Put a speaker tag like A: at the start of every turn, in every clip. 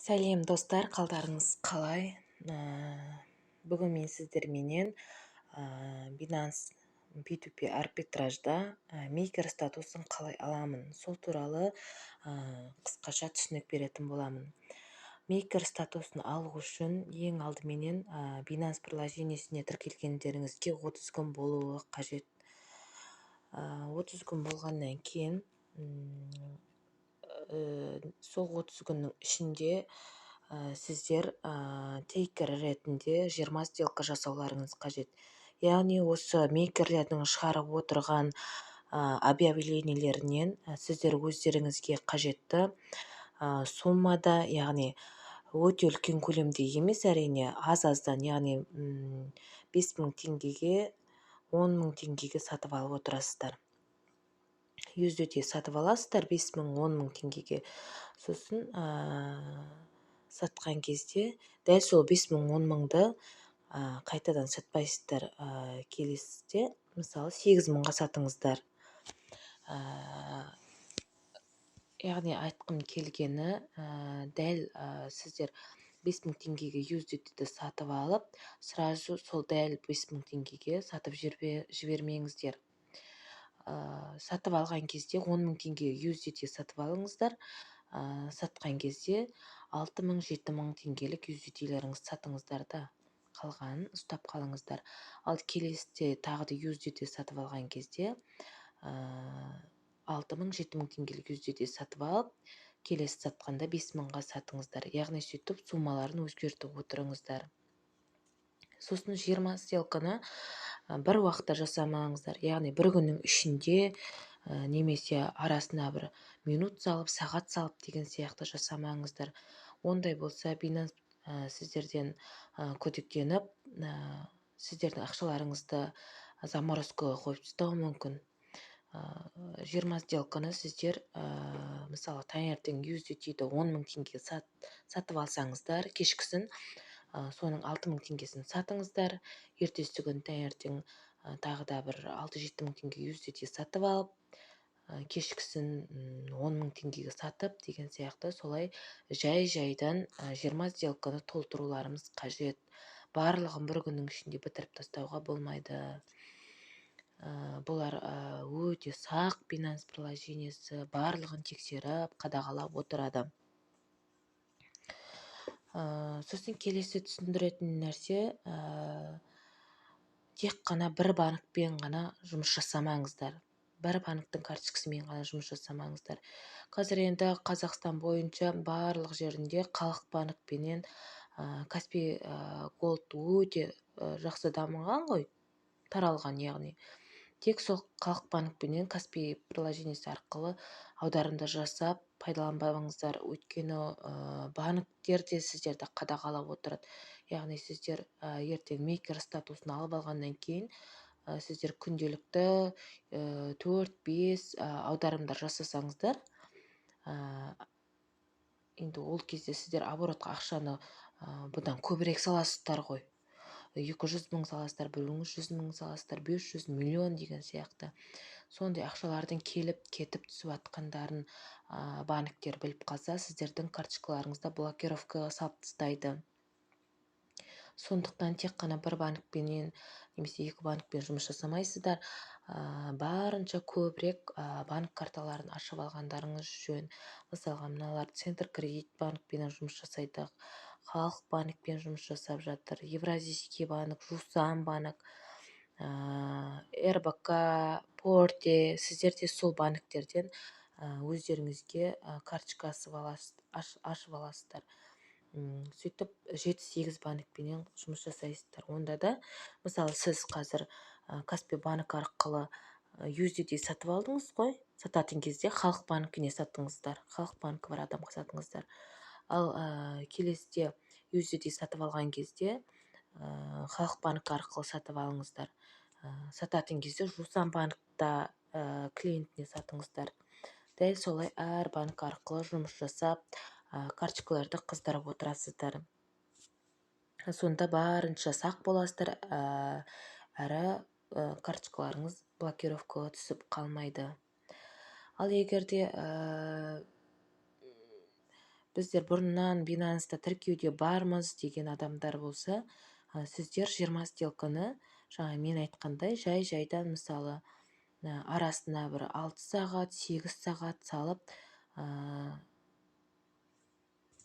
A: Сәлем, достар! Қалдарыңыз қалай? Бүгін мен сіздерменен Binance P2P арбитражда мейкер статусын қалай аламын, сол туралы қысқаша түсінік беретін боламын. Мейкер статусын алу үшін ең алдыменен Binance приложениесіне тіркелгендеріңізге 30 күн болуы қажет. 30 күн болғаннан кейін, сол 30 күннің ішінде сіздер тейкер ретінде 20 сделка жасауларыңыз қажет. Яғни осы мейкерлердің шығарып отырған объявлениелерінен сіздер өздеріңізге қажетті суммада, яғни өте үлкен көлемде емес, әрине, аз-аздан, яғни 5000 теңгеге, 10 000 теңгеге сатып алып отырасыздар. USDT сатып аласыздар 5000, 10 000 теңгеге. Сосын сатқан кезде дәл сол 5000, 10 000-ды қайтадан сатпайсыздар. Келесіде, мысалы, 8000-ға сатыңыздар. Яғни айтқым келгені, дәл сіздер 5000 теңгеге USDT-ді сатып алып, сразу сол дәл 5000 теңгеге сатып жібермеңіздер. Сатып алған кезде 10 000 теңгеге USDT сатып алыңыздар. Сатқан кезде 6000, 7000 теңгелік USDT-леріңізді сатыңыздар да, қалғанын ұстап қалыңыздар. Ал келесіде тағы да USDT сатып алған кезде 6000, 7000 теңгелік USDT сатып алып, келесі сатқанда 5000-ға сатыңыздар. Яғни сөйтіп суммаларын өзгертіп отырыңыздар. Сосын 20 сделканы бір уақытта жасамаңыздар. Яғни бір күннің ішінде немесе арасына бір минут салып, сағат салып деген сияқты жасамаңыздар. Ондай болса, Binance сіздерден күдіктеніп, сіздердің ақшаларыңызды заморозкаға қойып тастауы мүмкін. 20 сделканы сіздер, мысалы, таңертең USDT-ді 10 000 теңгеге сатып алсаңыздар, кешкісін соның 6000 теңгесін сатыңыздар. Ертесі күні таңертең тағы да бір 6-7 мың теңге USDT сатып алып, кешкісін 10 000 теңгеге сатып деген сияқты, солай жай-жайдан 20 сделканы толтыруларымыз қажет. Барлығын бір күннің ішінде бітіріп тастауға болмайды. Бұлар өте сақ. Binance приложениесі барлығын тексеріп, қадағалап отырады. Сосын келесі түсіндіретін нәрсе, тек қана бір банкпен ғана жұмыс жасамаңыздар, бір банктің карточкасымен ғана жұмыс жасамаңыздар. Қазір енді Қазақстан бойынша барлық жерінде Халық банкпенен Каспи Голд өте жақсы дамыған ғой, таралған. Яғни тек сол Халық банкпенен Каспи приложениесі арқылы аударымдар жасап пайдаланбаңыздар. Өйткені банктер де сіздерді қадағалап отырады. Яғни сіздер ертең мейкер статусын алып алғаннан кейін, сіздер күнделікті төрт, бес аударымдар жасасаңыздар, енді ол кезде сіздер оборотқа ақшаны бұдан көбірек саласыздар ғой. 200 000 саласыздар, біреуіңіз 100 000 саласыздар, 500, миллион деген сияқты. Сондай ақшалардың келіп, кетіп, түсіп жатқандарын банктер біліп қалса, сіздердің карточкаларыңызды блокировкаға салып тастайды. Сондықтан тек қана бір банкпенен немесе екі банкпен жұмыс жасамайсыздар. Барынша көбірек банк карталарын ашып алғандарыңыз жөн. Мысалға, мыналар Центр Кредит банкпенен жұмыс жасайды, Халық банкпен жұмыс жасап жатыр, Евразийский банк, Жусан банк, РБК, Порте. Сіздер де сол банктерден өздеріңізге карточка ашып аласыздар. Сөйтіп жеті, сегіз банкпенен жұмыс жасайсыздар. Онда да, мысалы, сіз қазір Каспи банк арқылы USDT сатып алдыңыз ғой, сататын кезде Халық банкіне саттыңыздар, Халық банкі бар адамға сатыңыздар. Ал келесіде USDT сатып алған кезде Халық банк арқылы сатып алыңыздар. Сататын кезде Жусан банкта клиентіне сатыңыздар. Дәл солай әр банк арқылы жұмыс жасап, карточкаларды қыздырып отырасыздар. Сонда барынша сақ боласыздар, әрі карточкаларыңыз блокировкаға түсіп қалмайды. Ал егер де Біздер бұрыннан Binance'та тіркеуде бармыз деген адамдар болса, сіздер 20 сделканы жаңа мен айтқандай жай-жайдан, мысалы, арасына бір 6 сағат, 8 сағат салып,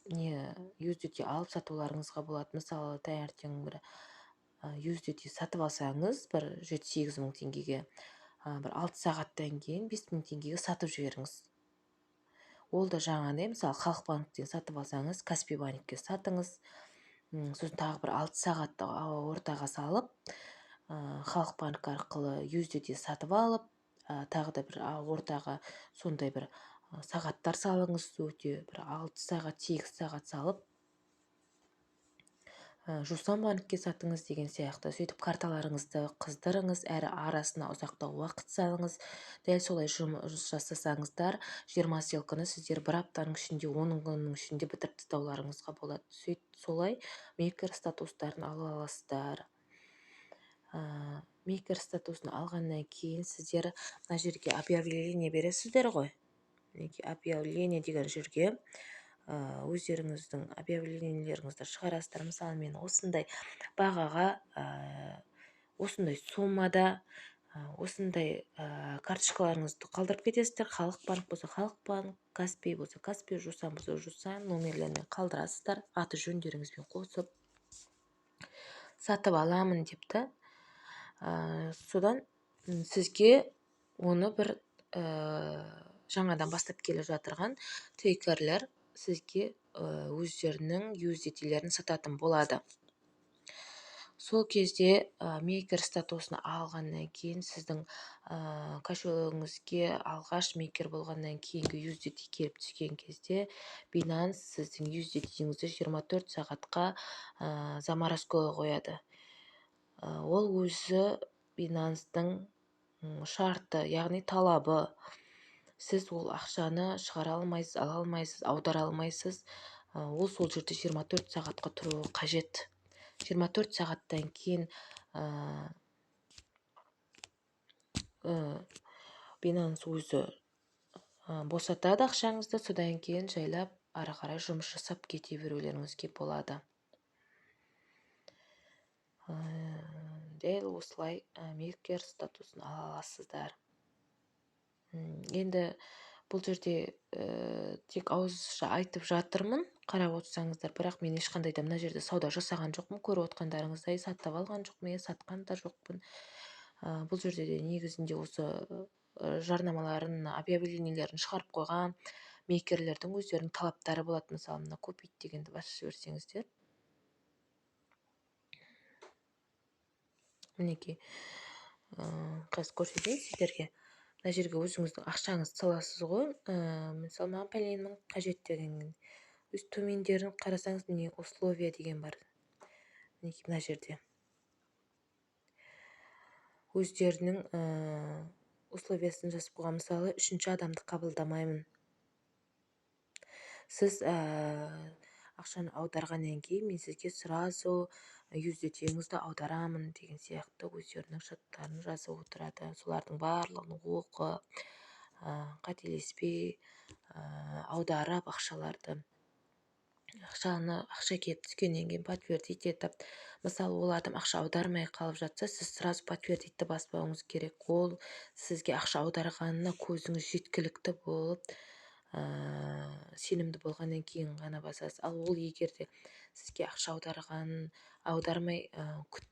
A: USDT алып сатуларыңызға болады. Мысалы, таңертең бір USDT сатып алсаңыз, бір жеті-сегіз мың теңгеге, бір 6 сағаттан кейін 5 мың теңгеге сатып жіберіңіз. Ол да жаңағыдай, мысалы, Халық банктен сатып алсаңыз, Каспий банкке сатыңыз. Сосын тағы бір 6 сағат ортаға салып, Халық банк арқылы USDT сатып алып, тағы да бір ортаға сондай бір сағаттар салыңыз, өте бір 6 сағат, 8 сағат салып, Жусан банкке сатыңыз деген сияқты. Сөйтіп карталарыңызды қыздырыңыз, әрі арасына ұзақтау уақыт салыңыз. Дәл солай жұмыс жасасаңыздар, 20 сделканы сіздер бір аптаның ішінде, 10 күннің ішінде бітіріп тастауларыңызға болады. Сөйтіп солай мейкер статустарын ала аласыздар. Мейкер статусын алғаннан кейін сіздер мына жерге объявление бересіздер ғой. Мінекей, объявление деген жерге өздеріңіздің объявлениелеріңізді шығарасыздар. Мысалы, мен осындай бағаға, осындай суммада, осындай карточкаларыңызды қалдырып кетесіздер. Халық банк болса Халық банк, Каспий болса Каспий, Жусан болса Жусан номерлерімен қалдырасыздар, аты жөндеріңізбен қосып сатып аламын деп та. Содан сізге оны бір жаңадан бастап келе жатырған тейкерлер сізге өздерінің USDT-лерін сататын болады. Сол кезде мейкер статусын алғаннан кейін сіздің кошелегіңізге алғаш мейкер болғаннан кейінгі USDT келіп түскен кезде Binance сіздің USDT-іңізді 24 сағатқа заморозкаға қояды. Ол өзі Binance-тың шарты, яғни талабы. Сіз ол ақшаны шығара алмайсыз, ала алмайсыз, аудара алмайсыз. Ол сол жерде 24 сағатқа тұруы қажет. 24 сағаттан кейін Binance өзі босатады ақшаңызды, содан кейін жайлап ары қарай жұмыс жасап кете берулеріңізге болады. Дәл осылай мейкер статусын ала аласыздар. Енді бұл жерде тек ауызша айтып жатырмын, қарап отырсаңыздар, бірақ мен ешқандай да мына жерде сауда жасаған жоқпын, көріп отқандарыңыздай сатып алған жоқпын, я сатқан да жоқпын. Бұл жерде де негізінде осы жарнамаларын, объявлениелерін шығарып қойған мейкерлердің өздерінің талаптары болады. Мысалы, мына купить дегенді басып жіберсеңіздер, мінекей, қазір көрсетейін сіздерге. Мына жерге өзіңіздің ақшаңызды саласыз ғой. Мысалы, маған пәлен мың қажет деген. Өз төмендерін қарасаңыз, міне условия деген бар. Мінекей мына жерде өздерінің условиясын жазып қойған. Мысалы, үшінші адамды қабылдамаймын. Сіз ақшаны аударғаннан кейін мен сізге сразу USDT-іңізді аударамын деген сияқты өздерінің шарттарын жазып отырады. Солардың барлығын оқып, қателеспей, аударып ақшаларды. Ақша келіп түскеннен кейін подтвердить етіп, мысалы, ол адам ақша аудармай қалып жатса, сіз сразу подтвердитті баспауыңыз керек. Ол сізге ақша аударғанына көзіңіз жеткілікті болып, сенімді болғаннан кейін ғана басасыз. Ал ол егер де сізге ақша аудармай, күтіп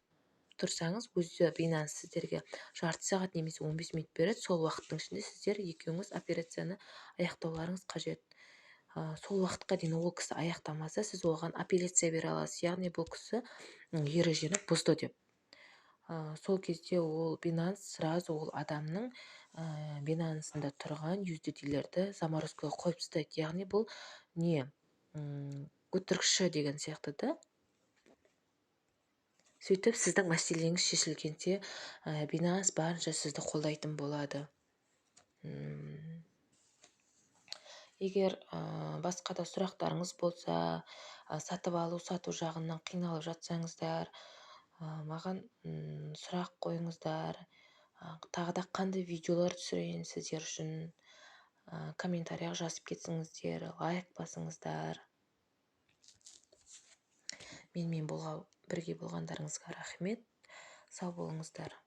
A: тұрсаңыз, өзі Binance сіздерге жарты сағат немесе 15 минут береді. Сол уақыттың ішінде сіздер екеуіңіз операцияны аяқтауларыңыз қажет. Сол уақытқа дейін ол кісі аяқтамаса, сіз оған апелляция бере аласыз. Яғни бұл кісі ережені бұзды деп. Сол кезде ол Binance сразу ол адамның Binance-ында тұрған USDT-лерді заморозкаға қойып тастайды. Яғни бұл не, өтірікші деген сияқты да. Сөйтіп сіздің мәселеңіз шешілгенше, Binance барынша сізді қолдайтын болады. Егер басқа да сұрақтарыңыз болса, сатып алу, сату жағынан қиналып жатсаңыздар, маған сұрақ қойыңыздар. Тағы да қандай видеолар түсірейін сіздер үшін. Комментарияға жазып кетсіңіздер, лайк басыңыздар. Менімен бірге болғандарыңызға рахмет. Сау болыңыздар.